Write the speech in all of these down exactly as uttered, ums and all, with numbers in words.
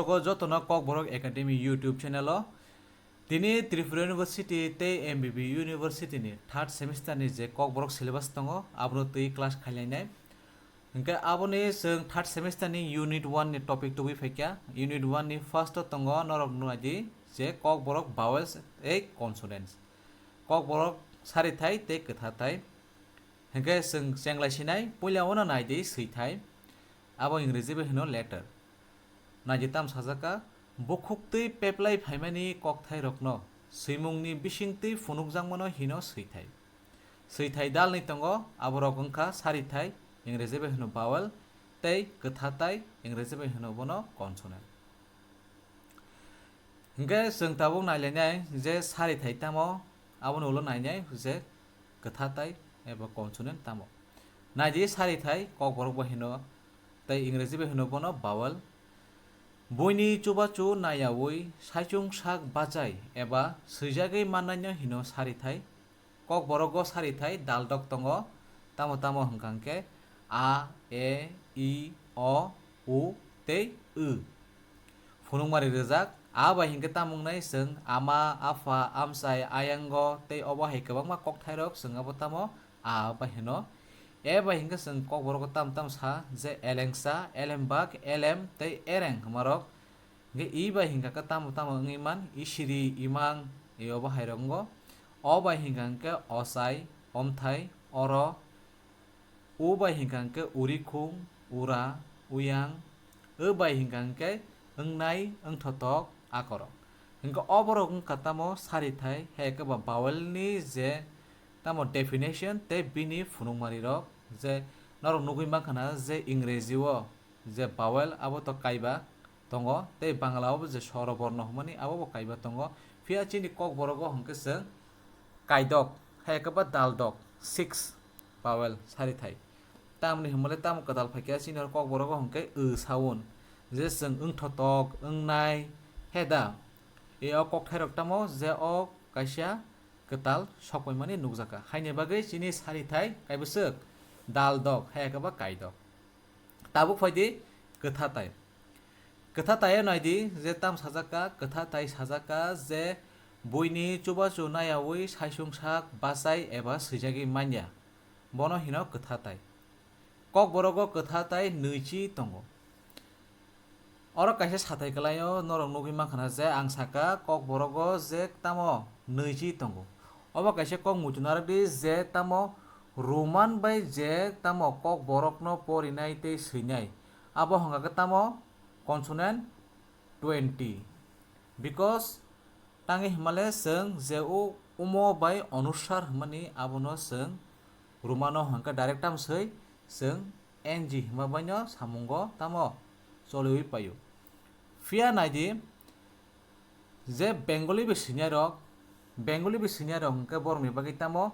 O jotono Kokborok Academy YouTube channel o tini Tripura University tei M B B University ni third semester ni je Kokborok syllabus tongo, abono twi class khailainai. Hingke aboni chwng third semester ni unit one ni topic tubui phaikha. Unit one ni first o tongo norok nai di je Kokborok vowels tei consonants. Kokborok sarithai tei kwthathai. Hingke chwng chenglai sinai, puila ono nai di swithai. Abo Ingreji bai hino letter. Nai di tam sajak kha, bukhuk twi peplai phaimani kokthairokno swimungni bising twi phunukjakmano hino swithai. Swithai dalni tongo, aborok wngkha sarithai, Ingreji bai hino vowel, tei kwthathai, Ingreji bai hino bono consonant. Hingke chwng tabuk nailainai je sarithai tamo, aboni ulo nainai je kwthathai eba consonant tamo. Nai di sarithai, Kokborok bai hino tei Ingreji bai hino bono vowel. Buini chubachu naiyaui saichung sak bachai eba swijagwi mannaino hino sarithai. Kokborogo sarithai daldok tongo, tamo tamo hwnkha hwnkhe a, e, i, o, u tei w. Phunukmari rwjak, a bai hwnkhe tamo wngnai chwng ama, apha, amchai, ayango tei obo hai kwbangma kokthairok chwng abo tamo a bai hino. E bai hwnkhe chwng Kokborogo tamo tamo sa je elengsa, elembak, elem tei ereng hwnmarok. Hingke i bai hingka khe tamo tamo wngwi man, isiri, imang, i obo hai rok wngo. O bai hingka hingke ochai, omthai, oro. U bai hingka hingke urikhung, ura, uyang. W bai hingka hingke wngnai, wngthotok, akorok. Hingke oborok wngkha tamo sarithai, hai khe ba vowel ni je tamo definition tei bini phunukmari rok je norok nugwi mankha na je Ingreji o je vowel abo to kaiba tongo, tei Bangla o bo je swrborno hwnmani abo bo kaiba tongo. Phiya chini Kokborogo hwnkhe chwng kaidok, hai khe ba daldok, six vowel sarithai. Tamni hwnmale tamo kwtal phaikha chini oro Kokborogo hwnkhe w sound, je chwng wngthotok, wngnai, he da? E o kokthairok tamo je o kaisa kwtal sokpaimani nukjakha. Haini bagwi chini sarithai kaibwswk daldok, hai khe ba kaidok. Tabuk phai di kwthatai. Kwthatai o nai di je tam sajak kha, kwthatai sajak kha je buini chubachu naiyaui saisung sak bachai eba swijagwi manya. Bono hino kwthatai. Kokborogo kwthatai nwichi tongo. Oro kaisa satai kwlaio norok nugwi mankha na je ang saka Kokborogo je tamo nwichi tongo. Obo kaisa kok muitu narwk di je tamo Roman bai je tamo Kokborokno porinai tei swinai. Abo hwnkha khe tamo consonant twenty. Because tangwi hwnmale chwng je o umo bai onusar hwnmani abono chwng Romano hwnkhe direct tam swi chwng N G hwnma baino samungo tamo choliwi paio. Phiya nai di, je Bengali bai swinai rok, Bengali bai swinai rok hwnkhe borokni bagwi tamo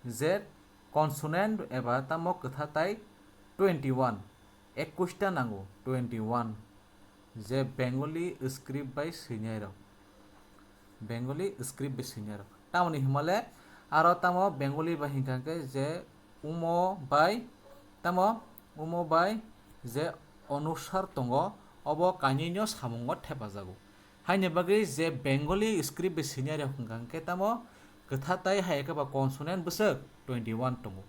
je consonant eba tamo kwthatai twenty one, ekwis ta nango, twenty one, je Bengali script bai swinai rok, Bengali script bai swinai rok. Tamoni hwnmale aro tamo Bengali bai hingkha khe je umo bai tamo umo bai je onusar tongo, obo kainwino samungo thepajago. Haini bagwi je Bengali script bai swinai rok hwnkha khe tamo kwthatai hai khe ba consonant bwswk twenty one tongo.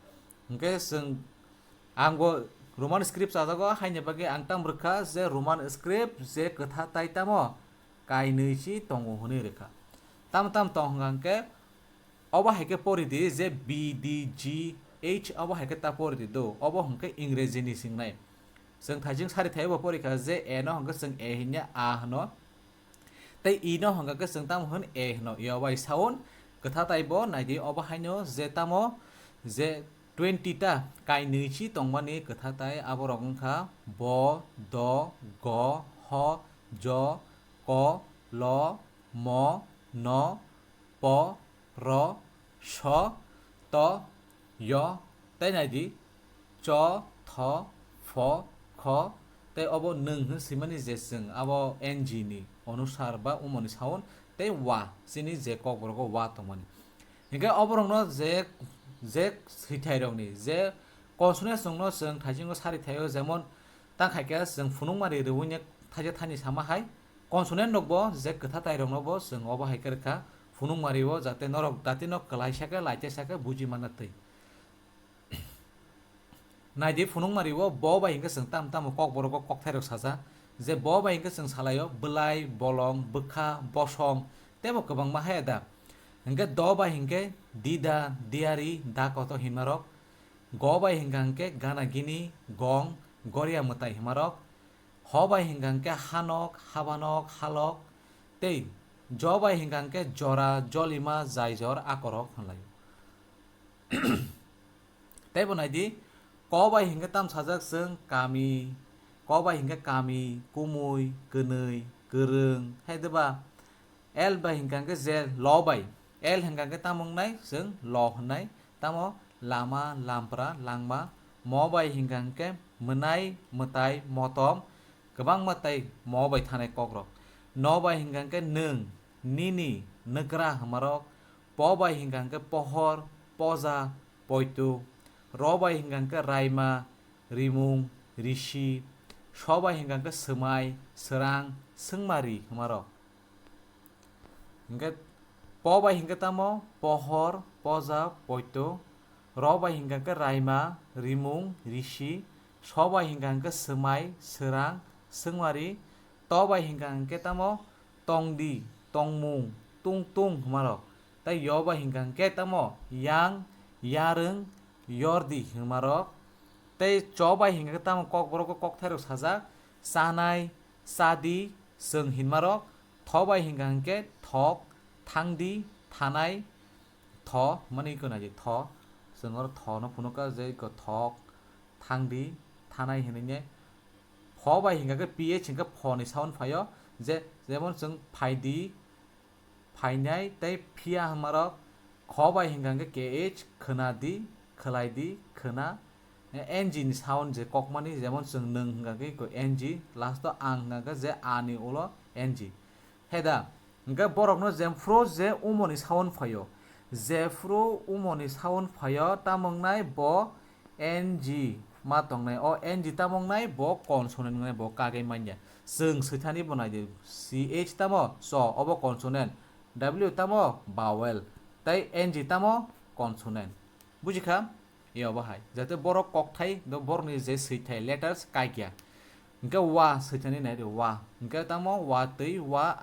Hwnkhe chwng, ang bo Roman script chajago, haini bagwi ang tamo rwkha je Roman script je kwthatai tamo kainwi si tongo hwnwi rwkha. Tamo tamo tong hwnkha hwnkhe obo hai khe pori di je B D G H, obo hai khe ta pori di do, obo hwnkhe Ingreji ni singnai. Chwng thaising sari thaibo pori kha je A no hwnkhe chwng A hinya A hwno. Tei E no hwnkha khe chwng tamo hwn A hwno, E o bai sound kwthatai bo nai di, obo haino je tamo je twenty ta kainwi si tongmani kwthatai aborok wngkha bo, do, go, ho, jo, ko, lo, mo, no, po, ro, so, to, yo, tei nai di, cho, tho, pho, kho, tei obo nwng hwn swimani je chwng abo N G ni onusar ba umoni sound tei wa, chini je Kokborogo wa tongmani. Hinkhe oborokno je, je swithairokni je consonants rokno chwng thaisingo sari thaio, jemon ta khaikhe chwng phunukmari rwui ne thaisa thani sama hai, Consonant rokbo je kwtha tairoknobo chwng obo hai khe rwkha, phunukmari o jate norok datino kwlaisa khe laitesa khe buji manna twi. Naidi phunukmari o bo bai hinkhe chwng tam tamo kokborok o kokthairok saja, je bo bai hinkhe chwng salaio bwlai, bolong, bwkha, bosong, teibo kwbangma hai da. Hinkhe do bai hinkhe dida, diari, da koto hinmarok, go bai hinkha hinkhe gana gini, gong, goria mwtai hinmarok, ho bai hinkha hinkhe hanok, habanok, halok, tei jo bai hinkha hinkhe jora, jolima, jaijor, akorok hinlaio. Teibo naidi, ko bai hinkhe tam sajak chwng kami, ko bai hinkhe kami, kumui, kwnwi, kwrwng, hai diba? L bai hinkha hinkhe je lo bai, L hinkha hinkhe tamo wngnai chwng lo hwnnai, tamo lama, lampra, langma, mo bai hinkha hinkhe mwnai, mwtai, motom, kwbangma tei mo bai thanai kokrok. No bai hinkha hinkhe nwng, nini, nwkra hinmarok, po bai hinkha hinkhe pohor, poja, poito, ro bai hinkha hinkhe raima, rimung, risi, so bai hinkha hinkhe swmai, swrang, swngmari hinmarok. Hinkhe po bai hinkhe tamo pohor, poja, poito, ro bai hinkha hinkhe raima, rimung, risi, so bai hinkha hinkhe swmai, swrang, swngmari, to bai hinkha hinkhe tamo tongdi, tongmung, tungtung hinmarok. Tei yo bai hinkha hinkhe tamo yang, yarwng, yordi hinmarok. Tei cho bai hinkha hinkhe tamo kokborok o kokthairok sajak, chanai, chadi, chwng hinmarok. Tho bai hinkha hinkhe thok, thangdi, thanai, tho, mani iko naidi tho. Chwng oro tho no phunukha je iko thok, thangdi, thanai hinwi ne. Pho bai hinkha khe P H hinkhe pho ni sound phaio, je, jemon chwng phaidi, phainai tei phiya hinmarok. Kho bai hinkha khe K H, khwnadi, khwlaidi, khwna. N G ni sound je kokmani, jemon chwng nwng hinkha khe iko N G, last o ang hinkha khe je a ni ulo N G. Heda, hinkhe borokno jephru je umoni sound phaio, jephru umoni sound phaio, tamo wngnai bo N G ma tongnai. O N G tamo wngnai bo consonant wngnai, bo kagwi manya. Chwng swithani bo naidi, C H tamo cho, obo consonant, W tamo vowel, tei N G tamo consonant. Bujikha? Yo bo hai. Jate borok kokthai, do borokni je swithai, letters, kaikya. Hinkhe wa swithani naidi, wa. Hinkhe tamo wa twi wa